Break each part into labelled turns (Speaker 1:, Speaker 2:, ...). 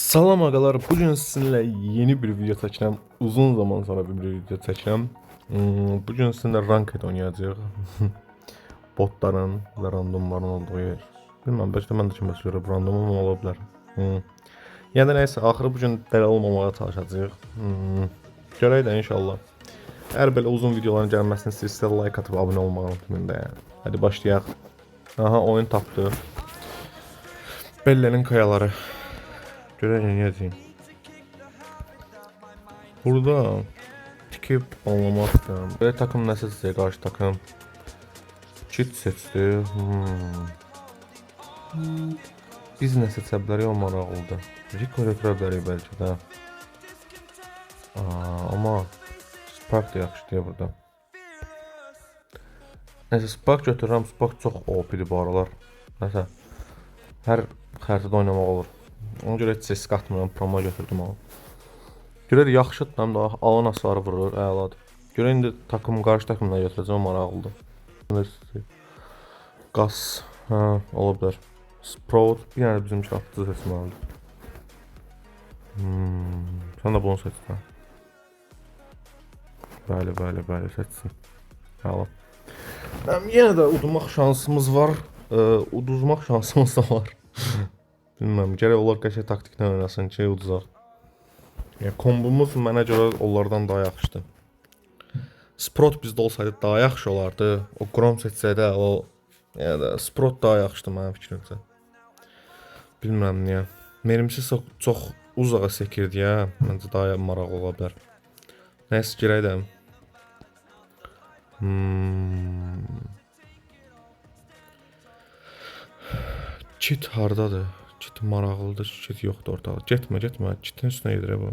Speaker 1: Salam agalar, bugün sizinlə yeni bir video çəkirəm. Uzun zaman sonra bir video çəkirəm. Bugün sizinlə ranked oynayacağıq. Botların və randomların olduğu yer. Bilmirəm, bəlkə də mən də kimsə görüb random amma ola bilər. Yəni nəysə, axırı bu gün dəli olmamağa çalışacağıq. Görək də inşallah. Əgər belə uzun videoların gəlməsini istəyirsinizsə like atıb abunə olmağı unutmayın da yəni. Hadi başlayaq. Aha, oyun tapdı. Bellenin kayaları. Görək nə deyim. Burada tikib banlamaq istəyirəm. Belə takım nə seçəcək qarşı takım? Kit seçdi. Biz nə seçə bilərik o maraqlıdır. Rico götürə bilərik bəlkə də. Aa, amma Spark da yaxşı deyə burada. Nəysə Spark götürürəm. Spark çox OP-dir bu aralar. Nəsə hər xəritədə oynamaq olur. Ona görə heç risk atmıram, promo götürdüm onu. Görə də yaxşıdır, həm də alan hasarı vurur, əladır. Görə indi takım qarşı takımla götürəcəm, maraqlıdır. Qas, hə, ola bilər. Sprout, bir dənə bizim üçün atıcı seçməlidir. Sən də bunu seç də. Bəli, bəli, bəli, seçsin. Əla. Həm yenə də udmaq şansımız var. Uduzmaq şansımız da var. Bilmirəm, gərək onlar qəşəng taktiklə oynasın ki, uduzaq. Yəni kombomuz mənə görə onlardan daha yaxşıdır. Sprout bizdə olsaydı daha yaxşı olardı. O Grom seçsəydi o yəni də Sprout daha yaxşıdır mənim fikrimcə. Bilmirəm niyə. Mermisi çox, çox uzağa sekirdi ya. Məncə daha maraqlı ola bilər. Nəysə girək də. Kit hardadır? Kit maraqlıdır. Kit yoxdur ortada. Getmə, getmə. Kitin üstünə gedir bu.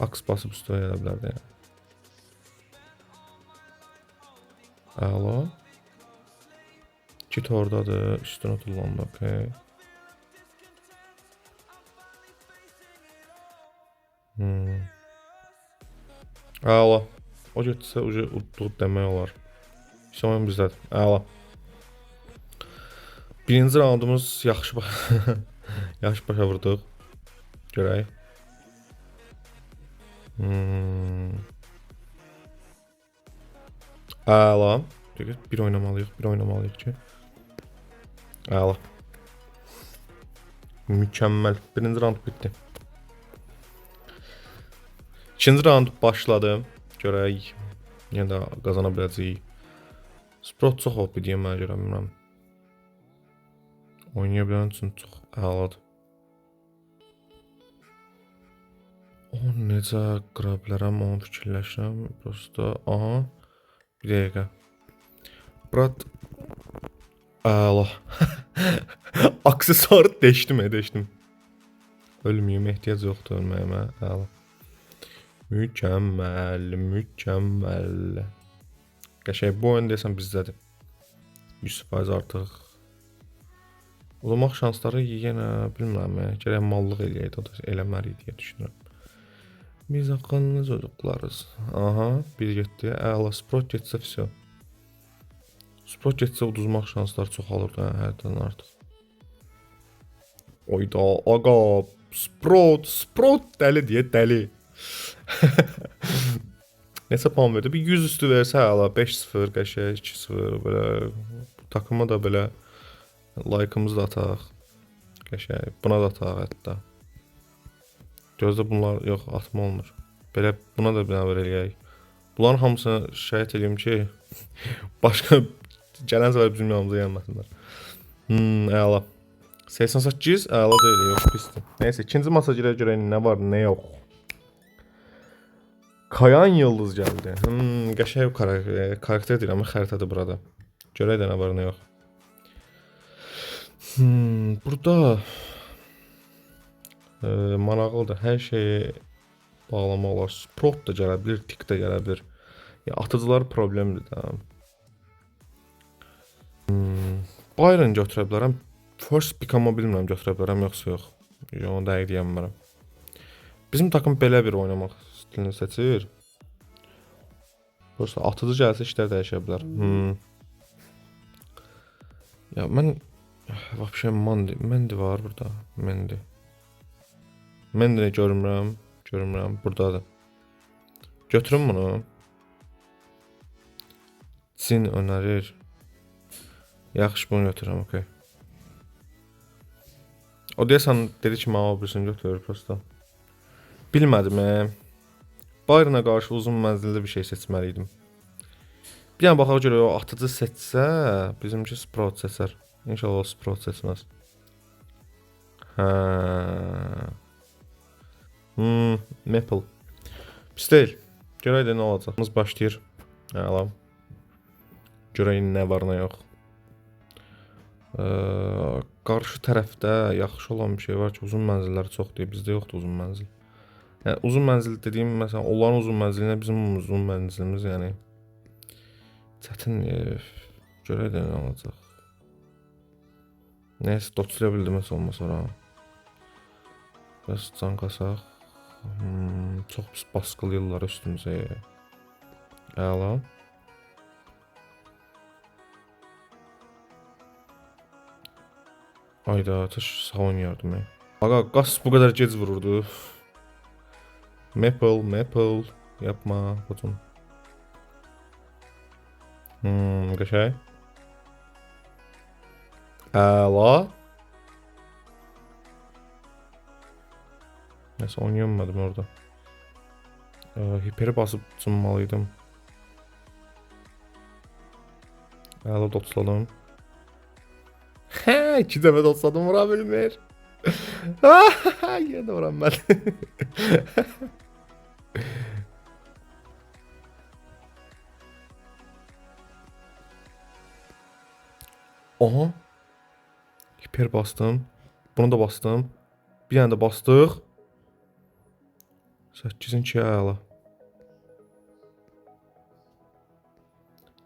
Speaker 1: Aks basıb üstünə gələ bilərdi yəni. Əla. Kit oradadır. Üstünə tullandı. Okey. Əla. O getsə ucu udduq demək olar. İşte oyun bizdədir. Əla. Birinci raundumuz yaxşı yaxşı başa vurduq. Görək. Əla. Bir oynamalıyıq, bir oynamalıyıq ki. Əla. Mükəmməl. Birinci round bitdi. İkinci round başladı. Görək. Yenə də qazana biləcəyik. Sprout çox OP deyə mənə görə bilmirəm. Oynaya bilən üçün çox əladır. O necə qıra bilərəm, onu fikirləşirəm. Prosta, aha. Bir dəqiqə. Brat. Əla. Aksesuarı deşdim, deşdim. Ölməyim, ehtiyac yoxdur ölməyimə. Əla. Mükəmməl, mükəmməl. Qəşəng bu oyun desəm bizdədir. 100% artıq. Udmaq şansları yenə bilmirəm, yəni, gərək mallıq eləyək, o da eləməliyik deyə düşünürəm. Biz akıllı çocuklarız. Aha, bir getdi. Əla, Sprout getsə vəsə. Sprout getsə uduzmaq şansları çoxalır da hərdən artıq. Oyda, aga, Sprout, Sprout dəli deyə dəli. Neçə puan verdi? Bir 100 üstü versə əla, 5-0, qəşəng 2-0 belə. Takıma da belə like'ımızı da ataq. Qəşəng. Buna da ataq hətta. Gözdə bunlar yox, atma olmur. Belə buna da bir nəvər eləyək. Bunların hamısını şikayət eləyim ki, başqa gələn səfər bizim yanımıza gəlməsinlər. Əla. 88 əla deyil, yox, pisdir. Nəysə, ikinci masa girək görək nə var, nə yox. Kayan Yıldız gəldi. Qəşəng karakter deyil, amma xəritədir burada. Görək də nə var, nə yox. Burada maraqlıdır. Hər şeyi bağlamaq olar. Sprout da gələ bilər, tik də gələ bilər. Ya, atıcılar problemdir də. Byron götürə bilərəm. First pick amma bilmirəm götürə bilərəm yoxsa yox. Yox, onu dəqiq deyə bilmərəm. Bizim takım belə bir oynamaq stilini seçir. Prosta atıcı gəlsə işlər dəyişə bilər. Ya mən Vəbşə Mandy var burada. Mandy. Mandy'ni görmürəm. Görmürəm. Buradadır. Götürün bunu. Cin önərir. Yaxşı, bunu götürürəm, okey. O deyəsən dedi ki, mənə o birisini götür, prosta. Bilmədim. Bayerna qarşı uzun mənzilli bir şey seçməli idim. Bir dənə baxaq görək o atıcı seçsə, bizimki Sprout seçər. İnşallah o Sprout seçməz. Hə. Maple. Pis deyil. Görək də nə olacaq. Biz başlayır. Əla. Görək nə var, nə yox. Qarşı tərəfdə yaxşı olan bir şey var ki, uzun mənzillər çoxdur. Bizdə yoxdur uzun mənzil. Yəni uzun mənzil dediyim, məsələn, onların uzun mənzilinə bizim uzun mənzilimiz, yəni çətin. Görək də nə olacaq. Neysə, dotçuya bildim heç olmasa ora. Biraz can qasaq. Çox pis baskılayırlar üstümüzə. Əla. Ayda, təş sağ oynayardım. Aqa, qas bu qədər gec vururdu. Maple, Maple. Yapma, qoçum. Qəşəng. Əla. Nəsə oynayamadım orada. Hiperi basıb cınmalıydım. Əla dotsladım. Hə, 2 dəfə dotsladım, vura bilmir. Yenə də vura bilmədi. Aha. Hiper bastım. Bunu da bastım. Bir dənə də bastıq. 8-in 2 əla.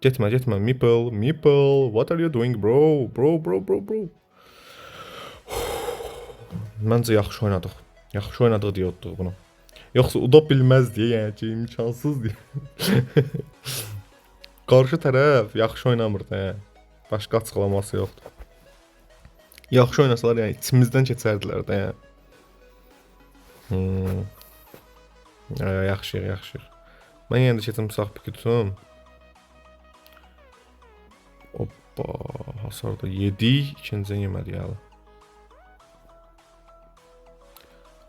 Speaker 1: Getmə, getmə. Meeple, Meeple. What are you doing, bro? Bro, bro, bro, bro. Məncə yaxşı oynadıq. Yaxşı oynadıq deyə udduq bunu. Yoxsa uda bilməz deyə, yəni ki, imkansız deyə. Qarşı tərəf yaxşı oynamırdı, yəni. Başqa açıqlaması yoxdur. Yaxşı oynasalar, yəni içimizdən keçərdilər də, yəni. Yaxşıyıq, yaxşıyıq. Mən yenə də keçim sağ piki tutum. Hoppa, hasar da yedik, ikincini yemədik hələ.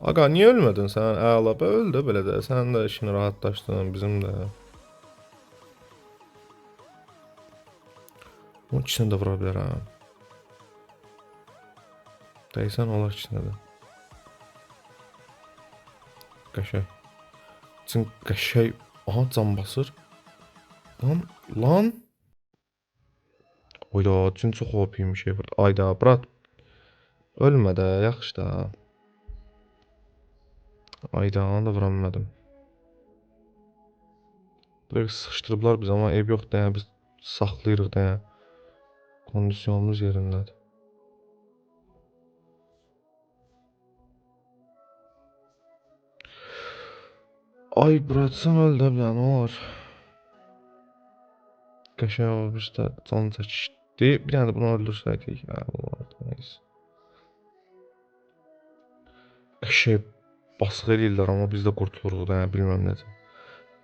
Speaker 1: Aqa, niyə ölmədin sən? Əla, bə, öl də belə də. Sənin də işini rahatlaşdın, bizim də. Onun ikisini də vura bilərəm. Dəysən olar ikisinə də. Qəşəng. Üçün qəşəng. Aha, can basır. Lan, lan. Oyda, üçün çox OP-ymiş şey burada. Ayda, brat. Ölmə də, yaxşı da. Ayda, onu da vura bilmədim. Buraya sıxışdırıblar biz, amma eyb yoxdur, yəni biz saxlayırıq da, yəni. Kondisyonumuz yerindədir. Ay, bratsan öl də bir dənə, nə olar? Qəşəng olmuş da can çəkişdi. Bir dənə də bunu öldürsəydik. Olardı, neyse. Qəşəng basqı eləyirlər, amma biz də qurtuluruq da, yəni bilmirəm necə.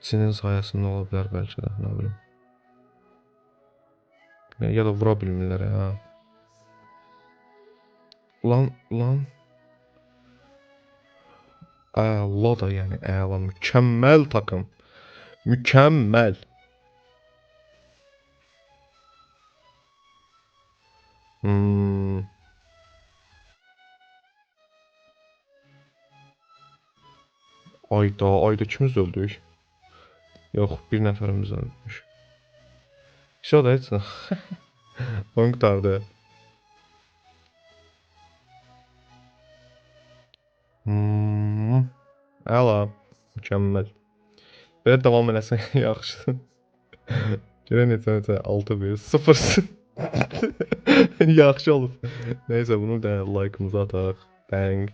Speaker 1: Çinin sayəsində ola bilər bəlkə də, nə bilim. Ya da vura bilmirlər, hə. Lan, lan. Əla da, yəni əla, mükəmməl takım. Mükəmməl. Ayda, ayda ikimiz də öldük. Yox, bir nəfərimiz ölmüş. Heç da heç nə. Oyun qurtardı. Əla, mükəmməl. Belə davam eləsən yaxşıdır. Görək neçə neçə 6-1 0. Yaxşı olub. Neysə, bunu da like-ımızı ataq. Bang.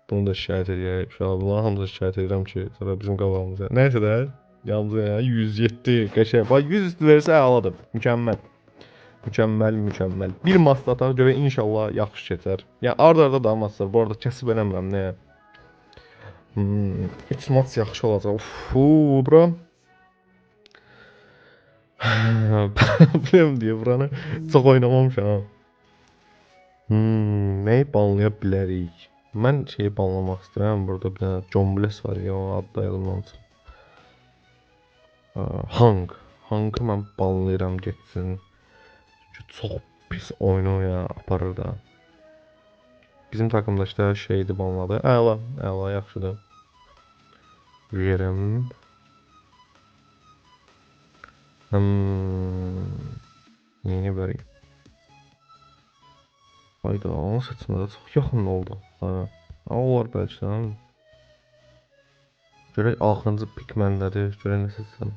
Speaker 1: Bunu da şikayət edək. İnşallah bunların hamısını şikayət edirəm ki, sonra bizim qabağımıza. Neysə də, yanımıza yəni 107 qəşəng. Bax 100 üstü versə əladır. Mükəmməl. Mükəmməl, mükəmməl. Bir maç da ataq görək inşallah yaxşı keçər. Yəni ard-arda da maçlar. Bu arada kəsib eləmirəm nəyə. 3 maç yaxşı olacaq. Uf, bura. Bilmirəm deyə buranı çox oynamamışam. Nəyi banlaya bilərik? Mən şeyi banlamaq istəyirəm. Burada bir dənə John Bless var ya, onun adı da yadımdan çıxıb. Hank. Hankı mən banlayıram getsin. Çünki çox pis oyunu ya aparır da. Bizim takımda işte şeydi banladı. Əla, əla, yaxşıdır. Yerim. Neyini bilərik? Hayda, onu seçmədə çox yaxın oldu. Ha, olar bəlkə də. Görək axırıncı pik məndədir. Görək nə seçsəm.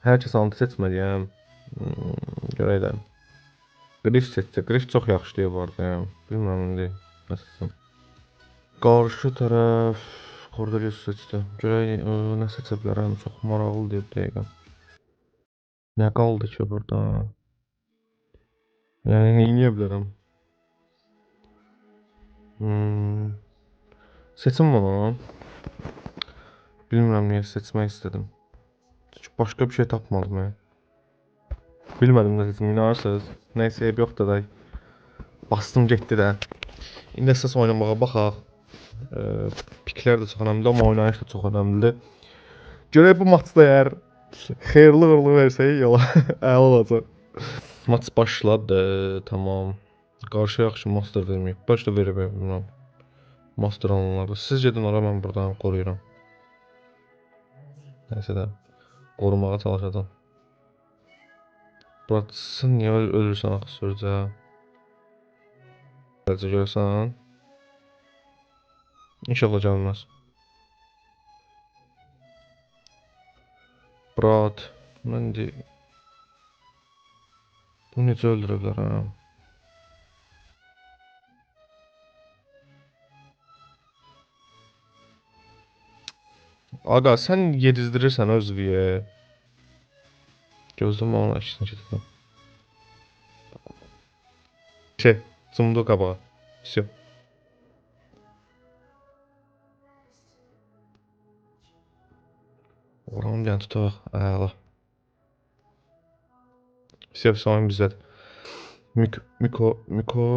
Speaker 1: Hər kəs anti seçməliyəm. Görək də. Griff seçsə, Griff çox yaxşı deyə bu arada. Yəni. Bilmirəm indi nə seçsəm. Qarşı tərəf Cordelius seçdi. Görək nə seçə bilərəm. Çox maraqlı deyib dəqiqə. Nə qaldı ki burada? Yəni nə edə bilərəm? Seçim bunu. Bilmirəm niyə seçmək istədim. Çünki başqa bir şey tapmadım yəni. Bilmədim nə seçim, inanırsınız. Nəysə, eyb yoxdur da. Bastım getdi də. İndi əsas oynamağa baxaq. Piklər də çox önəmlidir, amma oynayış da çox önəmlidir. Görək bu maçda əgər xeyirli uğurlu versək yola əla olacaq. Maç başladı, tamam. Qarşı yaxşı master verməyib. Bəlkə də verib, bilmirəm. Master alınlardı. Siz gedin ora, mən buradan qoruyuram. Nəysə də qorumağa çalışacağam. Brat, sən niyə ölürsən axı sürücə? Gələcək görürsən. İnşallah gəlməz. Brat, mən indi bunu necə öldürə bilərəm? Aga, sən yedizdirirsən özüyə. Gözləm onun əksinə gedirəm. Şey, cımdı qabağa. Vsyo. Oranı bir dənə tutaq. Əla. Vsyo, vsyo, oyun bizdədir. Mik, Miko, Miko.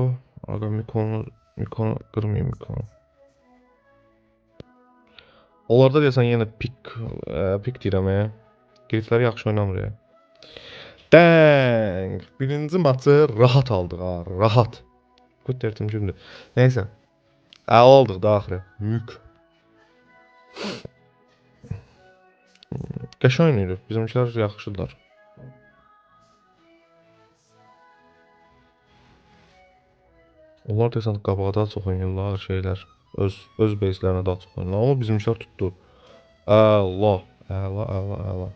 Speaker 1: Aga, Mikonu, Mikonu qırmayayım Mikonu. Onlarda deyəsən yenə pik, pik deyirəm, Griflər yaxşı oynamır ya. Dang! Birinci maçı rahat aldıq ha, rahat. Qut dertim kimdir? Neysə. Əla aldıq da axırı. Mük. Qəşəng oynayır. Bizimkilər yaxşıdırlar. Onlar deyəsən qabağa daha çox oynayırlar şeylər. Öz base'lərinə daha çox oynayırlar. Amma bizimkilər tutdu. Əla, əla, əla, əla.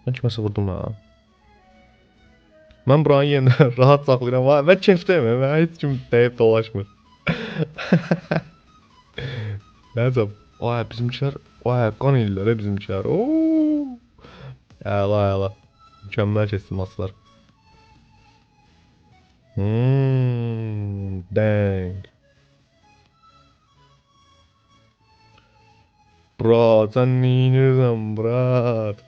Speaker 1: Mən kiməsə vurdum ha. Mən buranı yenə rahat saxlayıram. Mən keyfdəyim. Mən heç kim dəyib dolaşmır. Nəsə, ay bizimkilər, ay qan eləyirlər bizimkilər. Oo! Əla, əla. Mükəmməl keçdi maçlar. Dang. Bro, sən neynirsən, brat?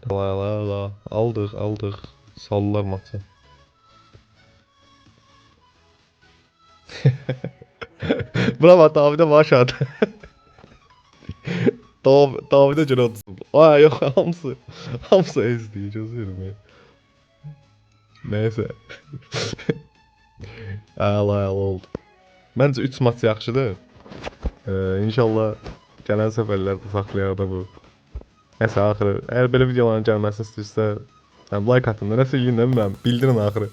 Speaker 1: La la la. Aldıq, aldıq. Saldılar maçı. Buna bak Davidə baş at. Davidə görə atısın. Ay yox, hamısı ezdi, gözləyirəm. Nəysə. Əla, əla oldu. Məncə 3 maç yaxşıdır. İnşallah gələn səfərlərdə saxlayaq da bu. Nəsə axırı, əgər belə videoların gəlməsini istəyirsə, yəni like atın, nəsə eləyin də bilmirəm, bildirin axırı.